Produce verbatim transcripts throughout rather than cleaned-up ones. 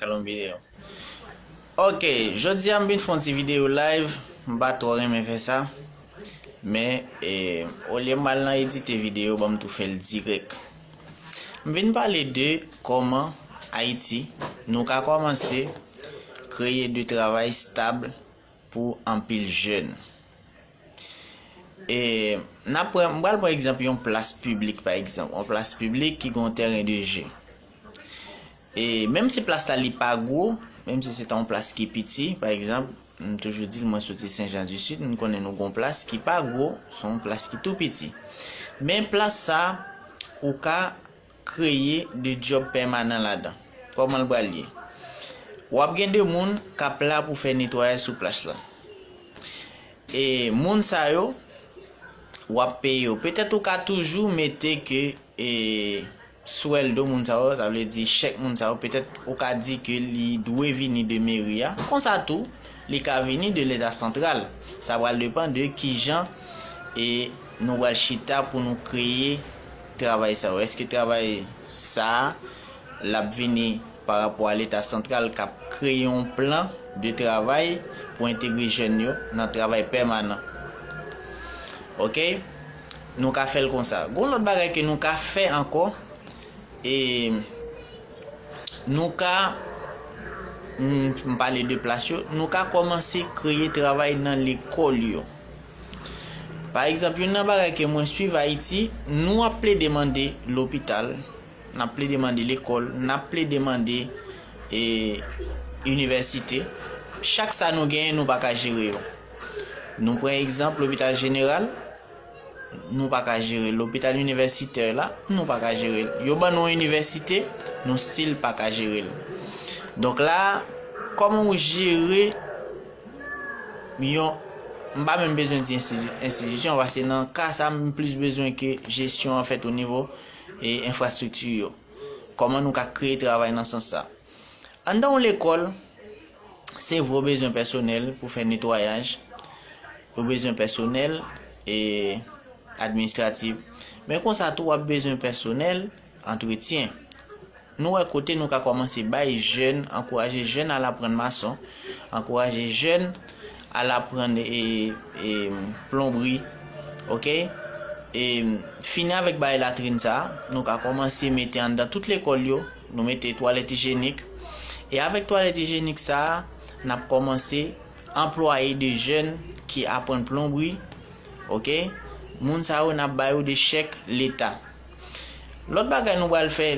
Kalon videyo. Ok, jodi a m vin fè yon ti videyo live. M pa twò renmen fè sa. Men, e, olye m al nan edite videyo, ban m tou fè l dirèk. M vin pale de kòman Ayiti, nou ka kòmanse kreye de travay stab pou anpil jèn. E, n ap pran, m pral pran egzanp yon plas piblik, pa egzanp. Yon plas piblik ki gen yon tèren de je. E menm si plas la li pa gwo, menm si se ta yon plas ki piti, pa egzanp, m toujou di l, mwen soti Sen Jan di Sid, m konnen nou gon plas ki pa gwo, se yon plas ki tou piti. Men plas sa, ou ka kreye de djòb pèmanan ladan. Kòman l pral ye? W ap gen de moun k ap la pou fè netwayaj sou plas la. E moun sa yo, w ap peye yo. Petèt ou ka toujou mete ke, e, swèldo moun sa yo, sa vle di chèk moun sa yo, petèt ou ka di ke li dwe vini de meri a. Konsa tou, li ka vini de leta santral. Sa pral depann de kijan, e, nou pral chita pou nou kreye travay sa yo. Èske travay sa a, l ap vini pa rapò a leta santral k ap kreye yon plan de travay pou entegre jèn yo nan travay pèmanan? Ok? Nou ka fè l konsa. Gon lòt bagay ke nou ka fè ankò, e nou ka, m, m pale de plas yo, nou ka kòmanse kreye travay nan lekòl yo. Pa egzanp, youn nan bagay ke mwen swiv Ayiti, nou ap plede mande lopital, n ap plede mande lekòl, n ap plede mande, e, inivèsite. Chak sa nou genyen, nou pa ka jere yo. Nou pran egzanp lopital jeneral, nou pa ka jere l. Lopital inivèsitè la, nou pa ka jere l. Yo ban nou yon inivèsite, nou still pa ka jere l. Donk la, kòman ou jere yon, m pa menm bezwen di enstiti-, enstitisyon, paske nan ka sa, m plis bezwen ke jesyon an fèt o nivo, e, enfrastrikti yo. Kòman nou ka kreye travay nan sans sa? Anndan yon lekòl, se vre w bezwen pèsonèl pou fè netwayaj, ou bezwen pèsonèl, e, administratif. Men konsa tou, w ap bezwen pèsonèl antretyen. Nou wè kote nou ka kòmanse bay jèn, ankouraje jèn al aprann mason, ankouraje jèn al aprann, e, e, plonbri, ok? E, fini avèk bagay latrin sa, nou ka kòmanse mete anndan tout lekòl yo, nou mete twalèt ijenik. E avèk twalèt ijenik sa, n ap kòmanse anplwaye de jèn ki aprann plonbri, ok? Moun sa yo, n ap ba yo de chèk leta. Lòt bagay nou pral fè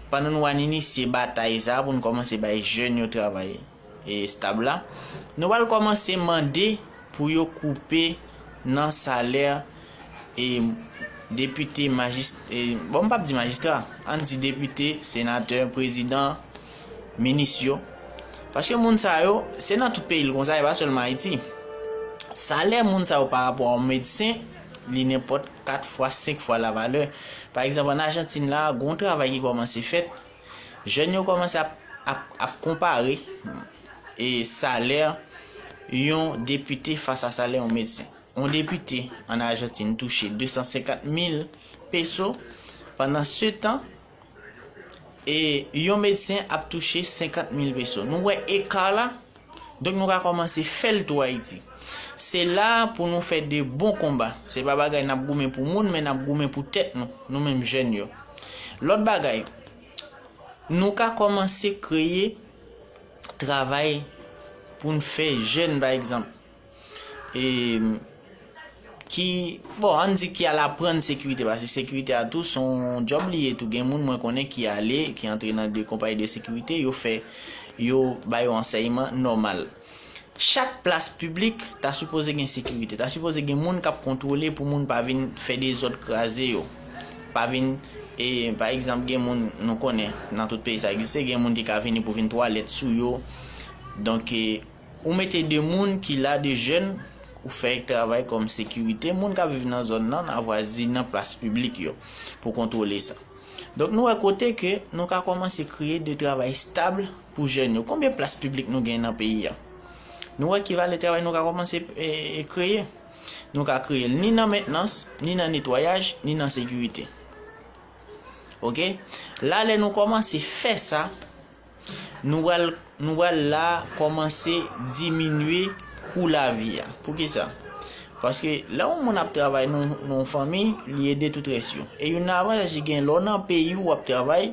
pandan nou pral inisye batay sa pou nou kòmanse bay jèn yo travay, e, stab la, nou pral kòmanse mande pou yo koupe nan salè, e, depite, majis-, e, bon, m p ap di majistra, ann di depite, senatè, prezidan, minis yo. Paske moun sa yo, se nan tout peyi l konsa, e pa sèlman Ayiti. Salè moun sa yo pa rapò a yon medsen, li nenpòt kat fwa, senk fwa lavalè. Pa egzanp, ann Ajantin la, gon travay ki kòmanse fèt. Jèn yo kòmanse ap, ap, ap konpare, e, salè yon depite fas a salè yon medsen. Yon depite ann Ajantin touche de san senkant mil peso, pandan se tan, e, yon medsen ap touche senkant mil peso. Nou wè eka la, donk nou ka kòmanse fè l tou Ayiti. Se la pou nou fè de bon konba. Se pa bagay n ap goumen pou moun, men n ap goumen pou tèt nou, nou menm jèn yo. Lòt bagay, nou ka kòmanse kreye travay pou n fè jèn, pa egzanp, e, ki, bon, ann di ki al aprann sekirite, paske sekirite a tou, se yon djòb li ye tou. Gen moun mwen konnen ki ale, ki antre nan de konpayi de sekirite, yo fè, yo ba yo ansèyman nòmal. Chak plas piblik ta sipoze gen sekirite, ta sipoze gen moun k ap kontwole pou moun pa vin fè dezòd, kraze yo. Pa vin, e, pa egzanp, gen moun nou konnen nan tout peyi sa egziste, gen moun ki ka vini pou vin twalèt sou yo. Donk, e, ou mete de moun ki la, de jèn, ou fè travay kòm sekirite, moun k ap viv nan zòn nan, nan vwazinaj, nan plas piblik yo, pou kontwole sa. Donk, nou wè kote ke nou ka kòmanse kreye de travay stab pou jèn yo. Konbyen plas piblik nou gen nan peyi a? Nou wè ki valè travay nou ka kòmanse, e, e, kreye. Nou ka kreye l ni nan mentnans, ni nan netwayaj, ni nan sekirite. Ok? La, lè nou kòmanse fè sa, Nou pral, nou pral la kòmanse diminye kou lavi a. Poukisa? Paske lè yon moun ap travay nan, nan yon fanmi, li ede tout rès yo. E youn nan avantaj li gen, lè w nan peyi w ap travay,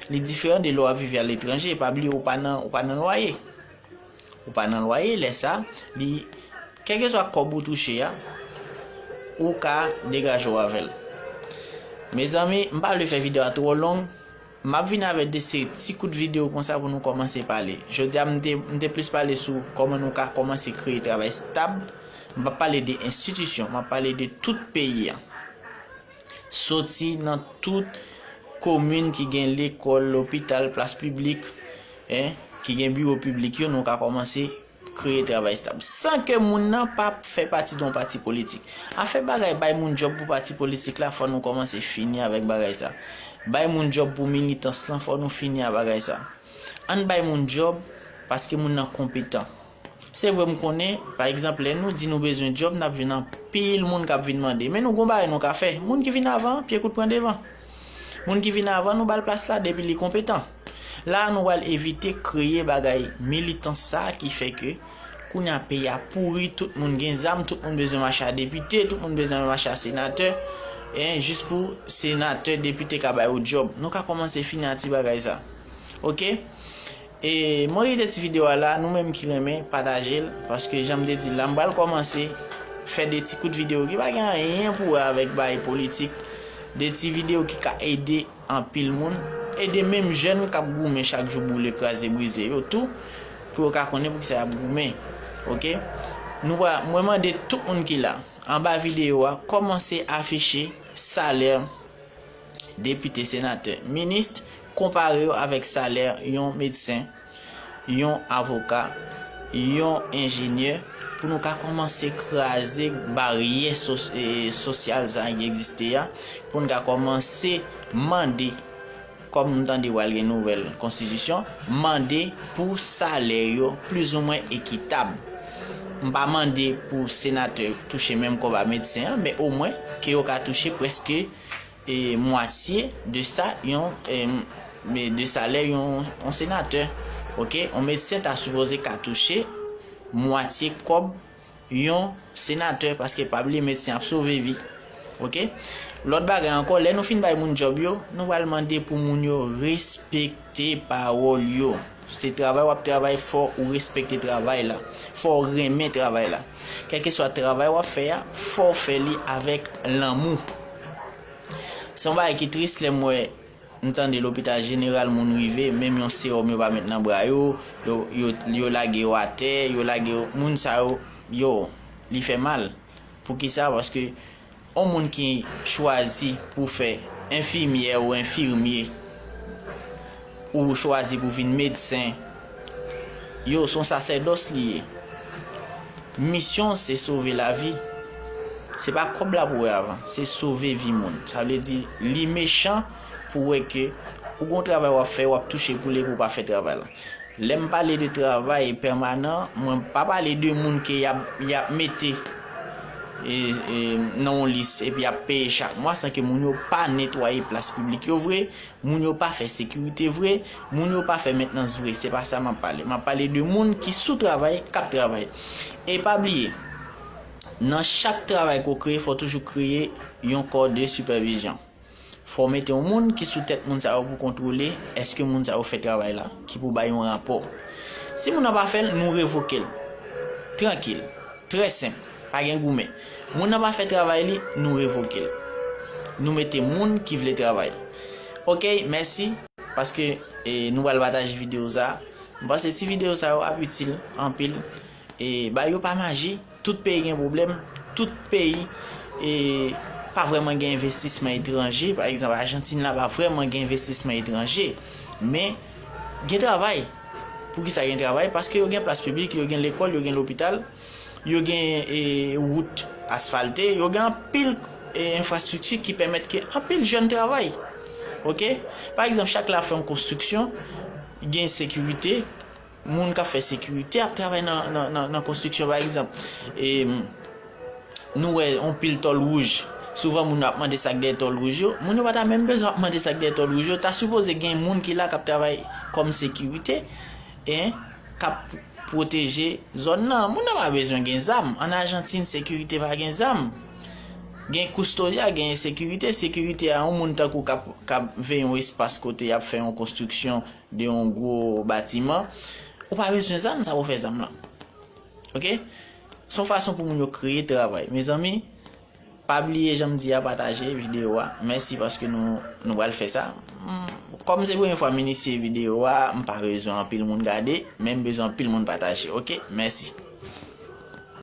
li diferan de lè w ap viv aletranje. Pa bliye, ou pa nan, ou pa nan lwaye. Ou pa nan lwaye, lè sa, li, kèlkeswa kòb ou touche a, ou ka degaje w avè l. Mezanmi, m pa vle fè videyo a twò long. M ap vin avèk de seri ti kout videyo konsa pou nou kòmanse pale. Jodi a, m te, m te plis pale sou kòman nou ka kòmanse kreye travay stab. M p ap pale de enstitisyon, m ap pale de tout peyi a. Soti nan tout komin ki gen lekòl, lopital, plas piblik, en, ki gen biwo piblik yo, nou ka kòmanse kreye travay stab. San ke moun nan pa fè pati de yon pati politik. Afè bagay bay moun djòb pou pati politik la, fò nou kòmanse fini avèk bagay sa. Bay moun djòb pou militans lan, fò nou fini ak bagay sa. Ann bay moun djòb paske moun nan konpetan. Se vre, m konnen, pa egzanp, lè nou di nou bezwen djòb, n ap jwenn anpil moun k ap vin mande. Men nou gon bagay nou ka fè. Moun ki vin avan, pye kout pran devan. Moun ki vin avan, nou ba l plas la depi li konpetan. La a, nou pral evite kreye bagay militans sa a ki fè ke kounye a peyi a pouri, tout moun gen zam, tout moun bezwen mache a depite, tout moun bezwen mache a senatè, en, jis pou senatè, depite ka ba yo djòb. Nou ka kòmanse fini ak ti bagay sa. Oke? E mwen rete ti videyo a la, nou menm ki renmen, pataje l, paske jan m te di l la, m pral kòmanse fè de ti kout videyo ki pa gen anyen pou wè avèk bagay politik, de ti videyo ki ka ede anpil moun, ede menm jèn k ap goumen chak jou, boule, kraze, brize yo tou, pou yo ka konnen poukisa y ap goumen. Oke? Nou pa, mwen mande tout moun ki la, anba videyo a, kòmanse afiche salè depite, senatè, minis, konpare yo avèk salè yon medsen, yon avoka, yon enjenyè, pou nou ka kòmanse kraze baryè so-, e, sosyal sa ki egziste a, pou nou ka kòmanse mande, kòm nou tande pral gen nouvèl konstitisyon, mande pou salè yo plizoumwen ekitab. M pa mande pou senatè touche menm kòb a medsen an, men omwen ke yo ka touche prèske e mwatye de sa yon, e, de salè yon, yon senatè. Oke? Yon medsen ta sipoze ka touche mwatye kòb yon senatè, paske pa bliye medsen ap sove vi. Oke? Lòt bagay ankò, lè nou fin bay moun djòb yo, nou pral mande pou moun yo respekte pawòl yo. Se travay w ap travay, fò ou respekte travay la. Fò w renmen travay la. Kèlkeswa travay w ap fè a, fò w fè li avèk lanmou. Se yon bagay ki tris lè m wè, m tande lopital jeneral, moun rive, menm yon sewòm yo pa met nan bra yo, yo, yo, yo lage yo atè, yo lage yo, moun sa yo, yo, li fè mal. Poukisa? Paske yon moun ki chwazi pou fè enfimyè ou enfimye, ou chwazi pou vin medsen, yo, se yon sasèdòs li ye. Misyon se sove lavi. Se pa kòb la pou wè avan, se sove vi moun. Sa vle di, li mechan pou wè ke ou gon travay w ap fè, w ap touche pou li epi w pa fè travay la. Lè m pale de travay pèmanan, mwen pa pale de moun ke y ap, y ap mete, e, e, nan yon lis epi y ap peye chak mwa san ke moun yo pa netwaye plas piblik yo vre, moun yo pa fè sekirite vre, moun yo pa fè mentnans vre. Se pa sa m ap pale. M ap pale de moun ki sou travay, k ap travay. E pa bliye, nan chak travay ke w kreye, fò w toujou kreye yon kò de sipèvizyon. Fò w mete yon moun ki sou tèt moun sa yo pou kontwole èske moun sa yo fè travay la, ki pou bay yon rapò. Si moun nan pa fè l, nou revoke l. Trankil. Trè senp. Pa gen goumen. Moun nan pa fè travay li, nou revoke l. Nou mete moun ki vle travay. Oke, mèsi, paske, e, nou pral pataje videyo sa. M panse ti videyo sa yo ap itil anpil. E, bagay yo pa maji. Tout peyi gen pwoblèm. Tout peyi, e, pa vrèman gen envestisman etranje. Pa egzanp, Ajantin la pa vrèman gen envestisman etranje. Men, gen travay. Poukisa gen travay? Paske yo gen plas piblik, yo gen lekòl, yo gen lopital, yo gen, e, wout asfalte, yo gen anpil, e, enfrastrikti ki pèmèt ke anpil jèn travay. Oke? Pa egzanp, chak lè y ap fè yon konstriksyon, gen sekirite, moun k ap fè sekirite ap travay nan, nan, nan, nan konstriksyon, pa egzanp. E, nou wè yon pil tòl wouj Souvan moun yo ap mande sa k dèyè tòl wouj yo. Moun yo pa ta menm bezwen ap mande sa k dèyè tòl wouj yo. Ta sipoze gen moun ki la k ap travay kòm sekirite, en, k ap pwoteje zòn nan. Moun nan pa bezwen gen zam. Ann Ajantin, sekirite pa gen zam. Gen kustodya, gen sekirite. Sekirite a yon moun tankou k ap, k ap veye yon espas kote y ap fè yon konstriksyon de yon gwo batiman. Ou pa bezwen zam, sa pou fè zam lan. Oke? Se yon fason pou moun yo kreye travay. Mezanmi, pa bliye jan m di a, pataje videyo a. Mèsi paske nou, nou pral fè sa. Hmm, kòm se premye fwa m inisye videyo a, m pa bezwen anpil moun gade, men m bezwen anpil moun pataje. Oke? Mèsi.